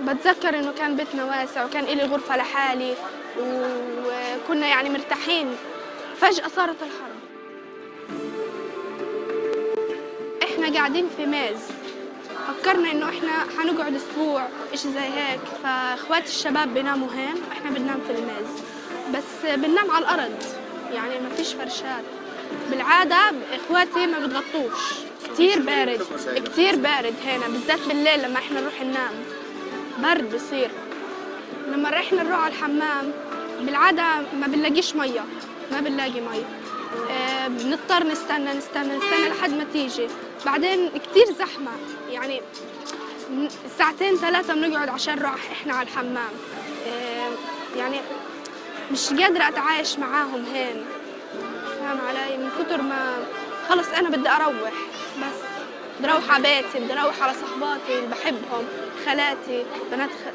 بتذكر إنه كان بيتنا واسع وكان إلي غرفة لحالي وكنا يعني مرتاحين. فجأة صارت الحرب. إحنا قاعدين في ميز، فكرنا إنه إحنا حنقعد أسبوع إشي زي هيك، فإخواتي الشباب بيناموا هين وإحنا بننام في الميز، بس بننام على الأرض يعني ما فيش فرشات. بالعادة إخواتي ما بتغطوش، كتير بارد، كتير بارد هنا بالذات بالليل لما إحنا نروح ننام برد بصير. لما رحنا نروح على الحمام بالعادة ما بنلاقيش مية، ما بنلاقي مية، بنضطر نستنى نستنى نستنى لحد ما تيجي. بعدين كتير زحمة، يعني ساعتين ثلاثة بنقعد عشان نروح إحنا على الحمام. يعني مش قادرة أتعايش معاهم هين، فاهم علي؟ من كتر ما خلص أنا بدي أروح، بس بدي أروح على بيتي، بدي أروح على صحباتي اللي بحبهم، خالاتي،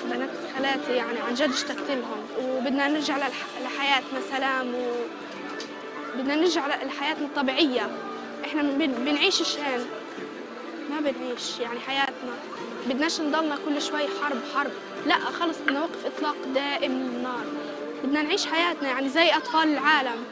بنات خالاتي، يعني عن جد اشتقت لهم. وبدنا نرجع لحياتنا سلام، وبدنا نرجع لحياتنا الطبيعية. احنا بنعيشش هين، ما بنعيش يعني حياتنا، بدناش نضلنا كل شوي حرب حرب، لا خلص بدنا وقف إطلاق دائم للنار، بدنا نعيش حياتنا يعني زي أطفال العالم.